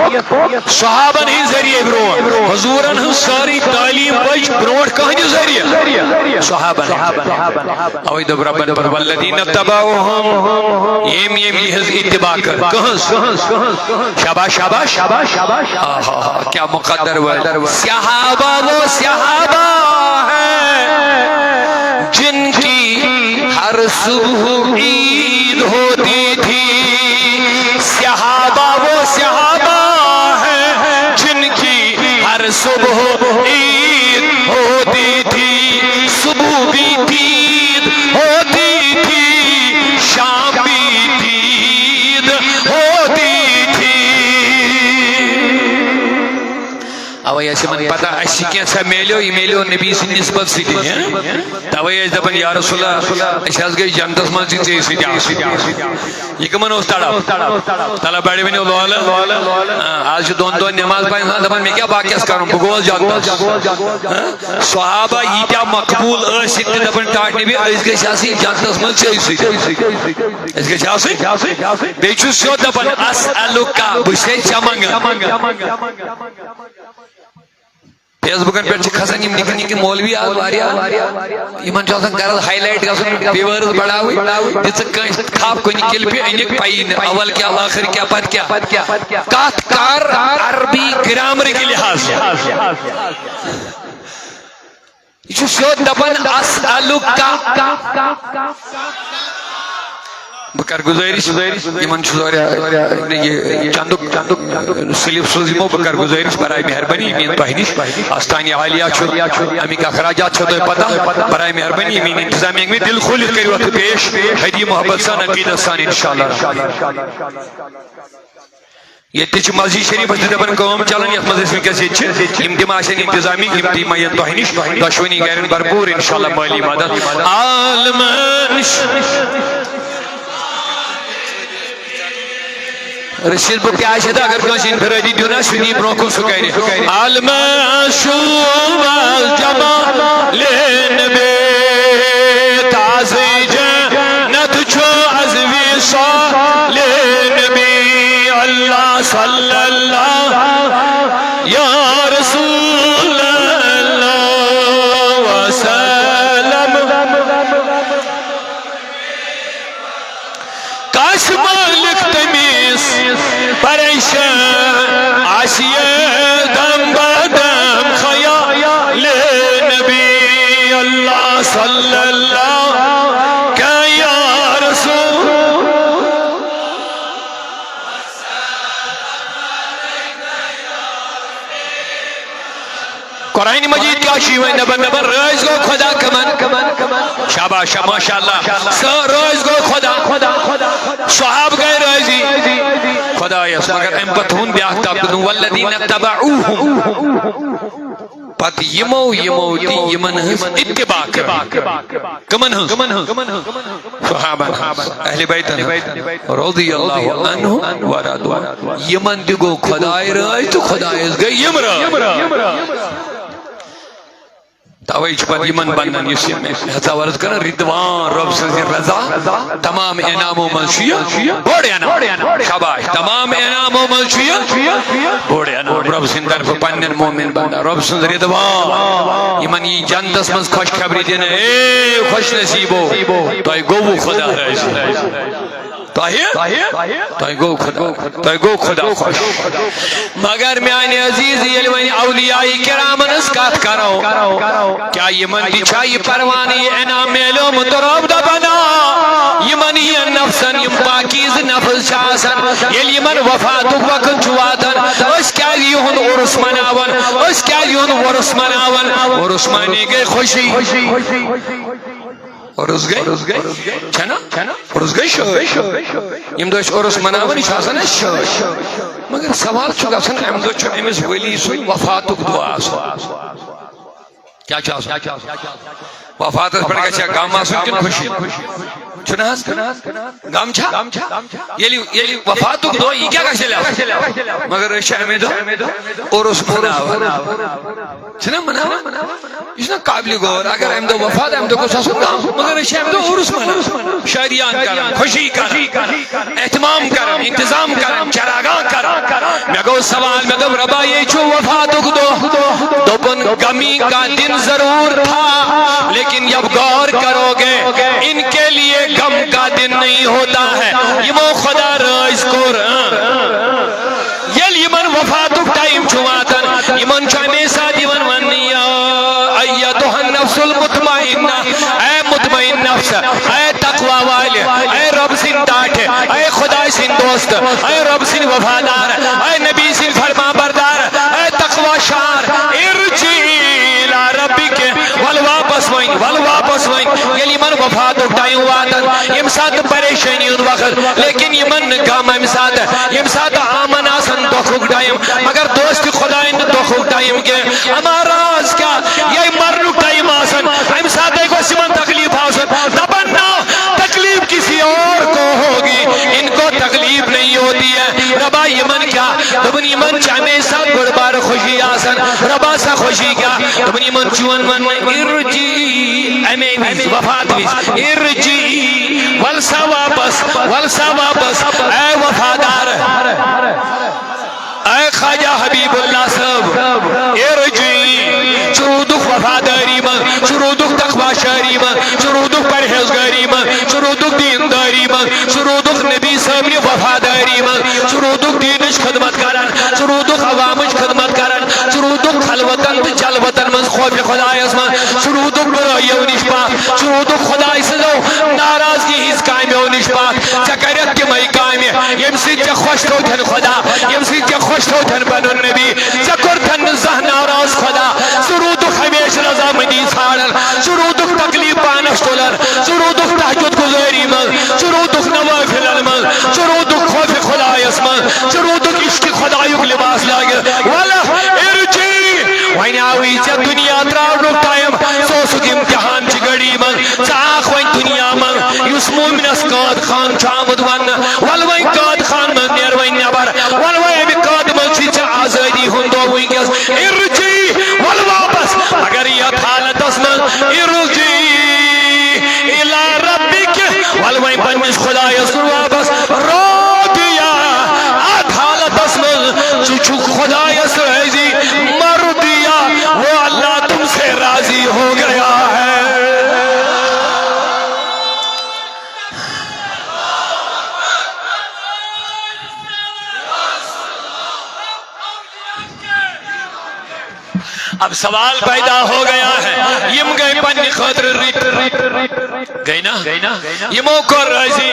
صحابن ہٕنٛدۍ ذٔریعے برونٛہہ۔ حضوٗرن ہٕنٛز سٲرٕے تعلیٖم پٔچ برونٛٹھ کٕہٕنٛدِ ذٔریعہٕ؟ صحابن ہٕنٛدۍ ذٔریعہٕ۔ اوے دوٚپ رۄبن پتہٕ، "والذین اتبعوہم"، ییٚمۍ ییٚمۍ یِہٕنٛز اتباع کٔر۔ کٕہٕنٛز؟ شاباش، شاباش۔ آہا، کیا مقدر وٲلۍ۔ صحابہ وہ صحابہ ہے، جن کی ہر صبح عید ہوتی تھی۔ صحابہ وہ صحابہ ہے، جن کی ہر صبح عید ہوتی تھی۔ صبح بھی عید ہوتی تھی، شام بھی عید ہوتی تھی۔ اوے ٲسۍ یِمن پتہ، اَسہِ چھِ کینٛژھا میلیو، یہِ میلیو نبی سٕنٛدِ نسبت سۭتۍ، ہہ؟ توے ٲسۍ دپان، یا رسول اللہ، أسۍ حظ گٔے جنتس منٛز تہِ ژےٚ سۭتۍ آسٕنۍ۔ یہِ کٕمن اوس تڑپ؟ تلہ بڑِ ؤنِو لولہٕ۔ آ، آز چھُ دۄن دۄہن نماز پران انسان دپان، مےٚ کیٛاہ باقیس کرُن، بہٕ گوس جنتس۔ ہہ؟ صحابہ ییٖتیٛاہ مقبوٗل ٲسِکھ تہِ دپان، ٹاٹھ نبی، أسۍ گٔژھۍ آسٕنۍ جنتس منٛز ژےٚ سۭتۍ۔ أسۍ گٔژھۍ آسٕنۍ۔ بیٚیہِ چھُ سیوٚد دپان، اسألک، بہٕ چھُسے ژےٚ منٛگان۔ فیس بُکن پٮ۪ٹھ چھِ کھسان یِم نِکۍ نِکۍ مولوی آز واریاہ، یِمن چھُ آسان غرض ہاے لایٹ گژھُن، ویورز بڑاوٕنۍ۔ دِژٕکھ کٲنٛسہِ تھپھ کُنہِ کِلپہِ، أنِکھ پَیی نہٕ اول کیٛاہ، ٲخٕر کیٛاہ، پتہٕ کیٛاہ۔ کتھ کر عربی گرامرٕکہِ لحاظ۔ یہِ چھُ سیوٚد دپان، اسألک۔ بہٕ کرٕ گُزٲرِش، یِمن چھُ واریاہ، یہِ چندُک، چندُک سلپ سوٗز یِمو، بہٕ کرٕ گُزٲرِش، برائے مہربٲنی، یِم یِن تۄہہِ نِش۔ آستانہِ عالیہ چھُ، اَمِکۍ اخراجات چھِ تۄہہِ پتہ، برائے مہربٲنی، یِم یِن انتظامیہ، یِم یِن دِل کھوٗلِتھ کٔرِو اَتھ پیش، ہدیہِ محبت سان، عقیدت سان، انشاءاللہ۔ ییٚتہِ تہِ چھِ مسجد شریفس تہِ دپان کٲم چلان، یتھ منٛز أسۍ وٕنکیٚس ییٚتہِ چھِ، یِم تہِ ما آسن انتظامی، یِم تہِ ما یِن تۄہہِ نِش، دۄشوٕنی گرن بھرپوٗر انشاءاللہ مٲلی مدد۔ عالمن رشید بہٕ پیٛاشہِ تہٕ اگر کٲنٛسہِ انفرٲدی دیُن آسہِ، سُہ نی برونٛہہ کُن، سُہ کرِ۔ عالمن شوٗب از جمال نبی، تازٕ جنت چھُ از وصال نبی۔ اللہ صلی اللہ یا رسول اللہ وسلم۔ کس مالک تمیس پریشان آسیے دم بدم خیال نبی اللہ صلی اللہ کہ یا رسول۔ قرآن مجید کیٛاہ چھُ یہِ وۄنۍ دَپان؟ دَپان، رٲضۍ گوٚو خۄدا کَمَن؟ شاباش، ماشاء اللہ۔ سُہ رٲضۍ گوٚو خۄدا۔ صحابہٕ گٔے رٲضی خۄدایَس، مگر اَمہِ پَتہٕ ووٚن بیٛاکھ طبقہٕ، دوٚپُن، "والذین تبعوہم"۔ پتہٕ یِمو، یِمو تہِ یِمن ہٕنٛز اتباع کٔر۔ کٕمن ہٕنٛز؟ صحابن ہٕنٛز، اہل بیتن ہٕنٛز۔ رضی اللہ عنہم ورضوا عنہ۔ یِمن تہِ گوٚو خۄداے رٲضۍ تہٕ خۄدایس گٔے یِم رٲضۍ۔ توے چھُ پتہٕ یِمن بندن، یُس یہِ مےٚ ہیژا عرض کران، رضوان، رۄب سٕنٛز یہِ رضا، تمام انعامو منٛز چھُ یہِ بوٚڑ انعام۔ شاباش، تمام انعامو منٛز چھُ یہِ بوٚڑ انعام۔ رۄب سٕنٛدِ طرفہٕ پننٮ۪ن مومن بندن، رۄب سٕنٛز رضوان، یِمن یی جنتس منٛز خۄشخبری دِنہٕ، اے خۄش نصیٖبو، تۄہہِ گوٚوٕ خۄدا رٲضی۔ تۄہہِ، تۄہہِ گوٚو خۄدا، تۄہہِ گوٚو خۄدا خۄش۔ مگر میانہِ عزیز، ییٚلہِ وۄنۍ اولیاء کرامن ہٕنٛز کتھ کرو، کیٛاہ یِمن تہِ چھا یہِ پروانہٕ، یہِ انعام میلیومُت؟ رۄب دپان، آ، یِمن ہِوٮ۪ن نفسن، یِم پاکیزٕ نفس چھِ آسان، ییٚلہِ یِمن وفاتُک وقت چھُ واتان، أسۍ کیٛازِ یِہُنٛد عُرس مناوان؟ أسۍ کیٛازِ یِہُنٛد وۄرُس مناوان؟ وۄرُس معنی گٔے خوشی۔ عُرس گٔے، چھنا؟ عُرس گٔے شٲدۍ۔ ییٚمہِ دۄہ أسۍ عُرس مناوان، یہِ چھُ آسان اَسہِ شٲدۍ۔ مگر سوال چھُ گژھان، اَمہِ دۄہ چھُ أمِس ؤلی سُنٛد وفاتُک دۄہ آسان۔ کیٛاہ چھُ آسان؟ وفاتس پٮ۪ٹھ گژھِ ہا غم آسُن کِنہٕ خوشی؟ چھُنہٕ حظ؟ غم چھا؟ ییٚلہِ، ییٚلہِ وفاتُک دۄہ، یہِ کیٛاہ گژھِ تیٚلہِ آسُن؟ مگر أسۍ چھِ اَمے دۄہ عُرس مناوان۔ چھِنہ مناوان؟ یہِ چھُنہ قابلِ غور؟ اگر اَمہِ دۄہ وفات، اَمہِ دۄہ گوٚژھ آسُن غم، مگر أسۍ چھِ اَمہِ دۄہ عُرس مناوان، شادیان کران، خوشی کران، اہتمام کران، انتظام کران، چراگاہ کران۔ مےٚ گوٚو سوال، مےٚ دوٚپ، رۄبا، یے چھُ وفاتُک دۄہ۔ دوٚپُن، غمی کا دن ضرور تھا، لیکن جب غور کرو گے، ان کے لیے غم کا دن نہیں ہوتا ہے۔ یِمو خۄدا رٲضۍ کوٚر۔ ییٚلہِ یِمن وفاتُک ٹائم چھُ واتان، یِمن چھُ اَمے ساتہٕ یِوان وننہٕ، یا ایتھا النفس المطمئنہ، اے مطمئن نفس، اے تقوی والہِ، اے رۄب سٕنٛدۍ ٹاٹھہِ، اے خۄداے سٕنٛدۍ دوست، اے رۄب سٕنٛدۍ وفادار، اے نبی سٕنٛدۍ فرما بردار، اے تقوی شعار، ارجعی الی ربک، ول واپس وۄنۍ، ول واپس وۄنۍ۔ ییٚلہِ یِمن وفاتُک ٹائم واتان، ییٚمہِ ساتہٕ پریشٲنی ہُنٛد وقت، لیکن یِمن نہٕ غم اَمہِ ساتہٕ، ییٚمہِ ساتہٕ آمن آسان دۄکھُک ٹائم، مگر دوست خۄداے نہٕ دۄکھُک ٹائم کینٛہہ۔ اما راز کیٛاہ؟ یہِ مرنُک ٹائم آسان، اَمہِ ساتہٕ گوٚژھ یِمن تکلیف آسُن۔ دپان، نہ، تکلیف کسی اور کو ہوگی، ان کو تکلیف نہیں ہوتی ہے۔ رۄبا، یِمن کیٛاہ؟ دوٚپُن، یِمن چھِ اَمے ساتہٕ بٔڑ بار خوشی آسان۔ رۄبا، سۄ خوشی کیٛاہ؟ دوٚپُن، یِمن چھُ یِوان وننہٕ، ارجعی، اَمے وِزِ، وفات وِزِ، ارجعی، ول سا واپس، ول سا واپس، اے وفادار۔ اے خواجہ حبیب اللہ صٲب، ارجعی، ژٕ روٗدُکھ وفادٲری منٛز، ژٕ روٗدُکھ تقوی شٲری منٛز، ژٕ روٗدُکھ پرہیزگٲری منٛز، ژٕ روٗدُکھ دیندٲری منٛز، ژٕ روٗدُکھ نبی صٲبنہِ وفادٲری منٛز، ژٕ روٗدُکھ دیٖنٕچ خدمت کران، ژٕ روٗدُکھ عوامٕچ خدمت کران، ژٕ روٗدُکھ خلوتن تہٕ جلوتن منٛز خوفِ خۄدایس منٛز، ژٕ روٗدُکھ بُرٲیو نِش پاک، ژٕ روٗدُکھ خۄداے سٕنٛزو ناراضگی ہٕنٛز کامیو نِش پاک۔ ژےٚ کرٮ۪تھ تِمے کامہِ، ییٚمہِ سۭتۍ ژےٚ خۄش تھوتھن خۄدا، ییٚمہِ سۭتۍ ژےٚ خۄش تھوتھن بنُن نبی۔ ژےٚ کوٚرتھن نہٕ زانٛہہ ناراض خۄدا۔ ژٕ روٗدُکھ ہمیشہِ رضامندی ژھانٛڈان، ژٕ روٗدُکھ تکلیف پانس تُلان، ژٕ روٗدُکھ تہجد گُزٲری منٛز، ژٕ روٗدُکھ نوافلن منٛز، ژٕ روٗدُکھ خوفِ خۄدایس منٛز، ژٕ روٗدُکھ عشقِ خۄدایُک لباس لٲگِتھ۔ ولہ ارجعی، وۄنۍ آوٕے ژےٚ دُنیا ترٛاونُک ٹایم، ژٕ اوسُکھ امتحان چہِ گھڑی منٛز۔ ژٕ آکھ وۄنۍ دُنیا منٛز، یُس مومنس قٲد خان چھُ آمُت وننہٕ، ول وۄنۍ قٲد خان منٛز نیر وۄنۍ نٮ۪بر، ول وۄنۍ امہِ قٲد منٛز چھُے ژےٚ آزٲدی ہُنٛد دۄہ وٕنکیٚس۔ ارجعی، ول واپس، مگر یتھ حالتس منٛز، ارجعی الی ربک، ول وۄنۍ پننِس خۄدایس کُن واپس۔ راضیہ، اتھ حالتس منٛز ژٕ چھُکھ خۄدایس راضی، مرضیہ، وہ اللہ تم سے راضی ہو گیا ہے۔ اب سوال پیدا ہو گیا ہے، یِم گٔے پننہِ خٲطرٕ رٕتۍ۔ گٔے نا؟ یِمو کوٚر رٲضی۔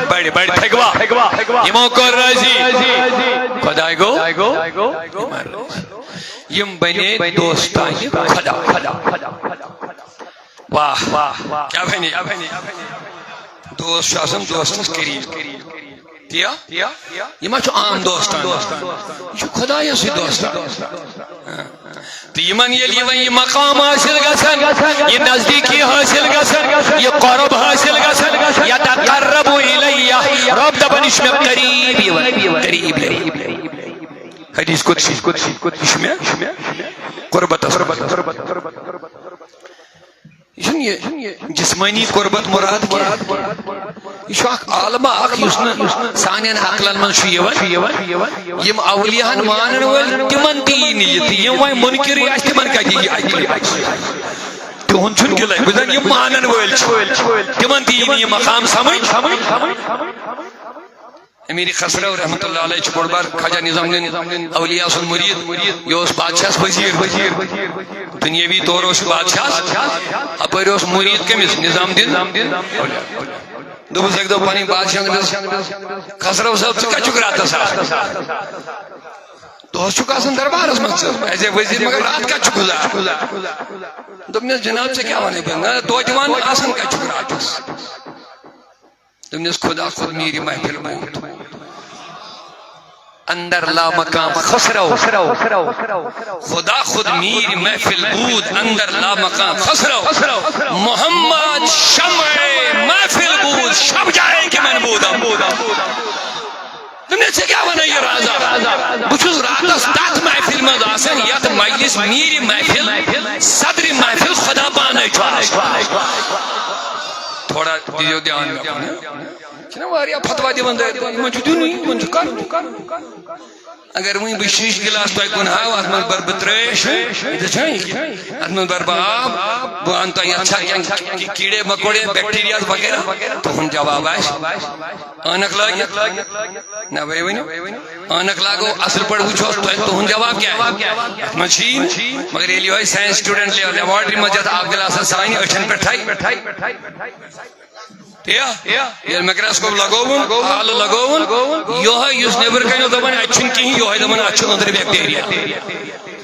بڑِ، بڑِ، تھٔکوا؟ یِمو کوٚر رٲضی۔ خۄداے گوٚو؟ یِمن رٲضی۔ یِم بنے دوستانِ خۄدا۔ واہ۔ کیٛاہ بنے؟ دوست چھُ آسان دوستس قریب۔ تیا؟ یہِ ما چھُ عام دوستان؟ یہِ چھُ خۄدایس سۭتۍ دوستان۔ تہٕ یِمن ییٚلہِ یِوان یہِ مقام حٲصِل گژھان، یہِ نزدیٖکی حٲصِل گژھان، یہِ قرب حٲصِل گژھان، یتقرب الیہ، رب دپان، یہِ چھُ مےٚ قریب یِوان، قریب یِوان۔ حدیث قدسی، یہِ چھُ مےٚ قربتس منٛز۔ یہِ چھُنہٕ یہِ جسمٲنی قربت مراد کینٛہہ۔ یہِ چھُ اکھ عالمہ اکھ، یُس نہٕ سانٮ۪ن عقلن منٛز چھُ یِوان۔ یِم اولیاہن مانن وٲلۍ، تِمن تہِ یی نہٕ یہِ۔ تہٕ یِم وۄنۍ منکرٕے آسہِ، تِمن کتہِ یی یہِ عقلہِ منٛز؟ تِہُنٛد چھُنہٕ دِلے۔ بہٕ زن یِم مانن وٲلۍ چھِ، تِمن تہِ یی نہٕ یہِ مقام سمجھ۔ امیر خسرو رحمتہ اللہ علیہ چھُ بوٚڑ بار خواجہ نظام الدین اولیاء سُنٛد مُریٖد۔ یہِ اوس بادشاہس وزیٖر، دُنیٲوی طور اوس یہِ بادشاہس۔ اپٲرۍ اوس مُریٖد کٔمِس؟ نظام الدین اولیاء۔ دوٚپُس اَکہِ دۄہ پنٕنۍ بادشاہن، دوٚپُس، "خسرو صٲب، ژٕ کتہِ چھُکھ راتس آسان؟ دۄہس چھُکھ آسان دربارس منٛز ژٕ، ایز اے وزیٖر، مگر راتھ کتہِ چھُکھ گُزاران؟" دوٚپنس، "جناب، ژےٚ کیٛاہ ونَے بہٕ؟ نہ، توتہِ ون، آسان کتہِ چھُکھ راتس؟" دوٚپنس، "خدا خود میٖرِ محفل بود، اندر لامکان خسرو۔ خدا خود میٖرِ محفل بود، اندر لامکان خسرو۔ محمد شمع محفل بود، شب جائے کہ من بودم۔" دوٚپنس، "ژےٚ کیٛاہ ونان یہِ رازا؟ بہٕ چھُس راتس تتھ محفل منٛز آسان، یتھ مجلس میٖرِ محفل، صدرِ محفل خدا پانے چھُ آسان۔" تھوڑا دیٖزیو دیان مےٚ کُن۔ چھِنہ واریاہ فتوا دِوان دٲرۍ دٲرۍ، یِمن چھُ دیُنُے، یِمن چھُ کرُن۔ اگر وۄنۍ بہٕ شیٖشہٕ گِلاس تۄہہِ کُن ہاوٕ، اتھ منٛز بَرٕ بہٕ ترٛیش، یہِ چھا یہِ کہِ؟ اتھ منٛز بَرٕ بہٕ آب، بہٕ اَنہٕ تۄہہِ یَتھ چھا کینٛہہ کیڑے مکوڑے، بیکٹیریاز وغیرہ، تُہُنٛد جواب آسہِ عٲنکھ لٲگِتھ۔ نہ، وۄنۍ ؤنِو۔ عٲنکھ لاگو، اصل پٲٹھۍ وٕچھو تۄہہِ، تُہُنٛد جواب کیٛاہ آسہِ؟ اتھ منٛز چھِی نہٕ۔ مگر ییٚلہِ یِہوٚے ساینس سٹوڈنٹ لیبارٹری منٛز یتھ آب گِلاسس سانہِ أچھن پٮ۪ٹھ تھایہِ، تی یا؟ ییٚلہِ مایکروسکوپ لگووُن، آلہٕ لگووُن، یِہوٚے یُس نیٚبرٕ کنہِ اوس دَپان، "اَتہِ چھُنہٕ کِہیٖنۍ"، یِہوٚے دَپان، "اَتہِ چھُ أنٛدرٕ بیکٹیریا۔" مےٚ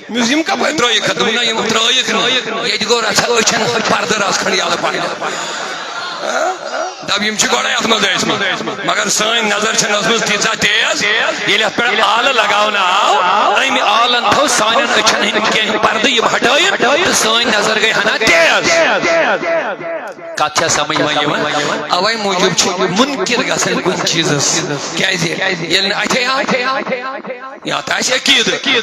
ووٚنُس، "یِم کپٲرۍ ترٛٲیِکھ؟" دوٚپُن، "نہ، یِم ترٛٲیِکھ نہٕ۔ ییٚتہِ گوٚو رژھا أچھن پردٕ رژھ کھنٛڈ یَلہٕ پہن۔" دَپ، یِم چھِ گۄڈَے اَتھ منٛز ٲسۍمٕتۍ، مگر سٲنۍ نظر چھَنہٕ ٲسمٕژ تیٖژاہ تیز۔ ییٚلہِ اَتھ پٮ۪ٹھ آلہٕ لگاونہٕ آو، أمۍ آلَن تھٲو سانٮ۪ن أچھن ہٕنٛدۍ کینٛہہ پردٕ، یِم ہٹٲیِکھ، تہٕ سٲنۍ نظر گٔے ہنا تیز۔ کتھ چھا سمجھ وۄنۍ یِوان؟ اوے موٗجوٗب چھُ مُنکِر گژھان کُنہِ چیٖزس۔ کیازِ؟ ییٚلہِ نہٕ اَتھے آو، یا تہٕ آسہِ عقیٖدٕ۔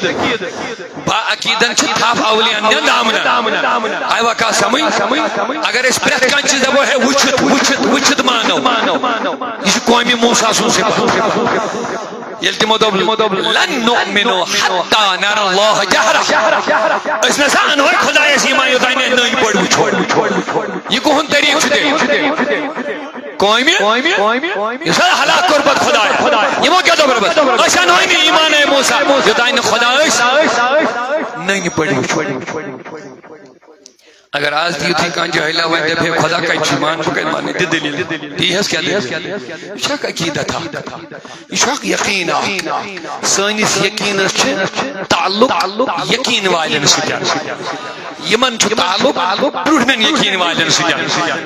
با عقیٖدن چھِ تھپھ اولیاہن نِوان دامنن۔ آیوا کتھ سمجھ؟ اگر أسۍ پرٛٮ۪تھ کانٛہہ چیٖز دپو، "ہے، وٕچھِتھ، وٕچھِتھ، وٕچھِتھ مانو"، یہِ چھُ قومِ موسیٰ سُنٛد صفت۔ ییٚلہِ تِمو دوٚپ، "لن نؤمن حتی نر اللہ جہرہ"، أسۍ نہ سا انہوے خدایس ایمان یوٚتام نہٕ أسۍ نٔنۍ پٲٹھۍ وٕچھو۔ یہِ کُہُنٛد طریٖقہٕ چھُ تیٚلہِ؟ قومہِ یُس ہا ہلاک کوٚرمُت خدایا، یِمو کیٛاہ دوٚپ رۄبس؟ أسۍ انہوے نہٕ ایمان اے موسیٰ، یوٚتام نہٕ خدا أسۍ نٔنۍ پٲٹھۍ وٕچھو۔ اگر آز تہِ یُتھُے کانٛہہ جٲہِلا وَنہِ، دَپہِ، "ہے، خۄدا کَتہِ چھُ؟ مان، بہٕ کَتہِ مانہٕ؟ دِ دٔلیٖل۔" تی حظ، کیٛاہ دٔلیٖل؟ یہِ چھُ اکھ عقیٖدت اکھ۔ یہِ چھُ اکھ یقیٖن اکھ۔ سٲنِس یقیٖنس چھِ تعلق یقیٖن والٮ۪ن سۭتۍ۔ یِمن چھُ تعلق برٛونٛٹھمٮ۪ن یقیٖن والٮ۪ن سۭتۍ۔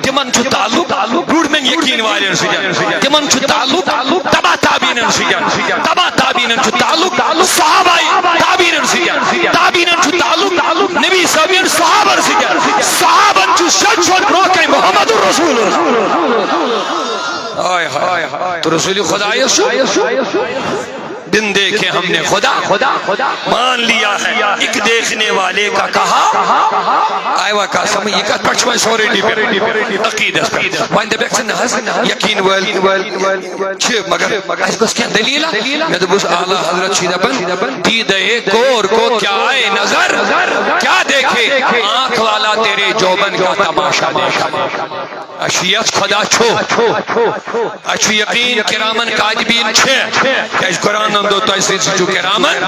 تِمن چھُ تعلق برٛونٛٹھمٮ۪ن یقیٖن والٮ۪ن سۭتۍ۔ تِمن چھُ تعلق تبع تابعیٖنن سۭتۍ۔ تبع تابعیٖنن چھُ تعلق صحابہ تابعیٖنن سۭتۍ۔ تابعیٖنن چھُ تعلق نبی صٲبن صحابن سۭتۍ۔ صحابن چھُ سیوٚد سیوٚد برونٛہہ کَنہِ محمد رسول اللہ۔ ہاے ہاے۔ تو رسول خدایس چھُ بن دیکھے ہم نے خدا مان لیا ہے، ایک دیکھنے والے کا کہا۔ آیوا کتھ سمجھ؟ یہِ کتھ پٮ۪ٹھ چھُ وۄنۍ سورُے ڈِپینڈ؟ عقیٖدس پٮ۪ٹھ۔ وۄنۍ دَپٮ۪کھ ژٕ نہ حظ، یقیٖن وٲلۍ چھِ، مگر اَسہِ گٔژھ کینٛہہ دٔلیٖلہ۔ مےٚ دوٚپُس، اعلیٰ حضرت چھِ دَپان، "دیدۂ کور کو کیا آئے نظر، کیا دیکھے آنکھ والا تیرے جوبن کا تماشا دیکھا۔" اَسہِ چھُ یَس خۄدا چھُ۔ اَسہِ چھُ یقیٖن کِرامن کاتبیٖن چھِ۔ کیٛازِ قرآنن دوٚپ تۄہہِ سۭتۍ سۭتۍ چھُ کِرامن۔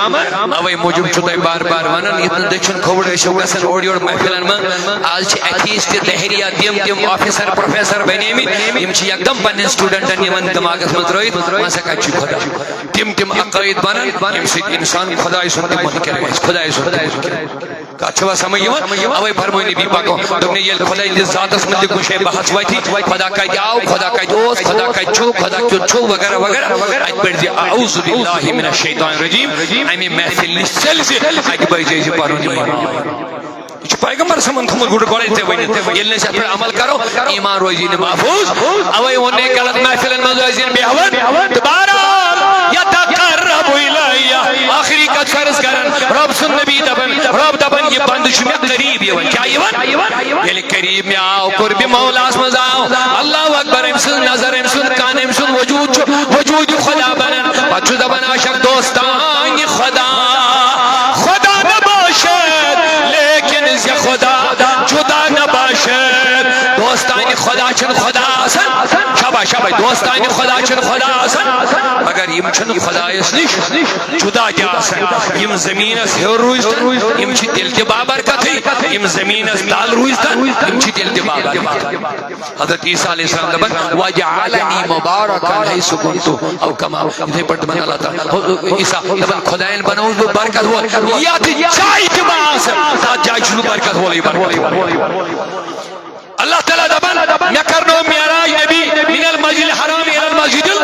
اَوَے موٗجوٗب چھُ تۄہہِ بار بار وَنان، ییٚتہِ نہٕ دٔچھُن کھووُر ٲسِو گژھان اورٕ یورٕ محفلن منٛز۔ آز چھِ ایتھیسٹ تہِ دہریہ تِم، تِم آفیسر پروفیسر بنیمٕتۍ، یِم چھِ یکدم پننٮ۪ن سٹوڈنٹن یِوان دٮ۪ماغس منٛز ترٲوِتھ، وۄنۍ ہسا کتہِ چھُ خۄدا؟ تِم، تِم عقٲیِد بنان، ییٚمہِ سۭتۍ انسان خۄداے سُنٛد تہِ منکر گژھِ، خۄداے سُنٛد تہِ منکر۔ کتھ چھوا سمجھ یِوان؟ اوے فرموو نبی پاکو، دوٚپُن، ییٚلہِ خۄداے ہٕنٛدِس ذاتس مُتعلِق کُنہِ جایہِ بحث وتھِ، خۄدا کتہِ آو، خۄدا کتہِ اوس، خۄدا کتہِ چھُ، خۄدا کیُتھ چھُ، وغیرہ وغیرہ، اتہِ پٔرۍ زِ اعوذ باللہ من الشیطان الرجیم، امہِ محفل نِش ژٔلۍ زِ، اتہِ بٲگۍ زِ پنُن ایمان۔ یہِ چھُ پیغمبر صٲبن تھوٚمُت گۄڈٕ گۄڈے ژےٚ ؤنِتھ، ییٚلہِ نہٕ أسۍ اتھ پٮ۪ٹھ عمل کرو، ایمان روزی نہٕ محفوظ۔ اوے ووٚن مےٚ غلط محفلن منٛز ٲسۍ زِ بیہوان۔ تہٕ بہرحال، یتقرب الیہ، ٲخری کتھ چھُ عرض کران، رب سُنٛد نبی دپان، رب دپان، یہِ بندٕ چھُ مےٚ قریب یِوان۔ کیٛاہ یِوان؟ ییٚلہِ قریب مےٚ آو، قربِ مولاہس منٛز آو، اللہ اکبر، أمۍ سٕنٛز نظر، أمۍ سُنٛد کن، أمۍ سُنٛد وجود چھُ وجودِ خدا بنان۔ پتہٕ چھُ دپان عاشق، دوستانِ خدا، خدا نباشد، لیکن ز خدا جدا نباشد۔ دوستانِ خدا چھُنہٕ خدا آسان۔ شاباش، شاباش۔ دوستانِ خدا چھُنہٕ خدا آسان، مگر یِم چھِنہٕ خدایس نِش جدا تہِ آسان۔ یِم زمینس ہیوٚر روٗزۍ تن، یِم چھِ تیٚلہِ تہِ بابرکتٕے۔ یِم زمینس تل روٗزۍ تن، یِم چھِ تیٚلہِ تہِ بابرکت۔ حضرت عیسیٰ علیہ السلام دپان، وجعلنی مبارکا حیث کنت، او کما، یِتھے پٲٹھۍ دپان اللہ تعالیٰ، ہو، عیسیٰ دپان، خداین بنووُس بہٕ برکت وول، یتھ جایہِ تہِ بہٕ آسہٕ، تتھ جایہِ چھُس بہٕ برکت وولٕے برکت وول۔ اللہ تعالیٰ دپان، مےٚ کرنوو معراج نبی من المسجد الحرام الی المسجد ال-،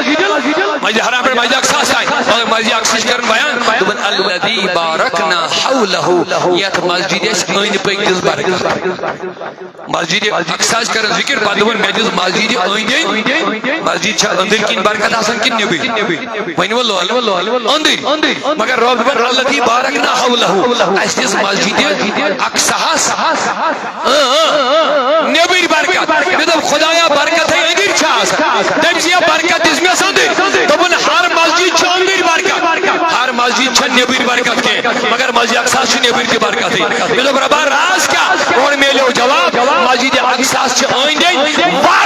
مسجد الحرام پٮ۪ٹھ مسجد اقصیٰ ہس تام، مگر مسجد اقصیٰ ہٕچ کرن بیان، دوٚپُن، الذی بارکنا حولہ، یتھ مسجد اسہِ أنٛدۍ پٔکۍ دِژ برکت۔ مسجد اقصیٰ ہٕچ کران ذکر، پتہٕ دوٚپُن، مےٚ دِژ مسجد أنٛدۍ أنٛدۍ۔ مسجد چھا أنٛدٕرۍ کِنۍ برکت آسان کِنہٕ نیٚبٕرۍ؟ ؤنِو لول، أنٛدٕرۍ۔ مگر رب دپان، الذی بارکنا حولہ، اسہِ دِژ مسجد اقصیٰ ہس، اۭں، اۭں، نیٚبٕرۍ برکت۔ مےٚ دوٚپ، خدایا، برکت ہے أنٛدٕرۍ چھِ آسان۔ دٔپۍ زِ، یا برکت دِژ مےٚ أنٛدٕرۍ۔ دوٚپُن، ہر مسجد چھِ أنٛدٕرۍ برکت، ہر مسجد چھےٚ نیٚبٕرۍ برکت کینٛہہ، مگر مسجد اقصیٰ ہس چھِ نیٚبٕرۍ تہِ برکتٕے۔ مےٚ دوٚپ، ربا، راز کیٛاہ؟ اورٕ میلیو جواب، مسجد اقصیٰ ہس چھِ أنٛدۍ أنٛدۍ واریاہ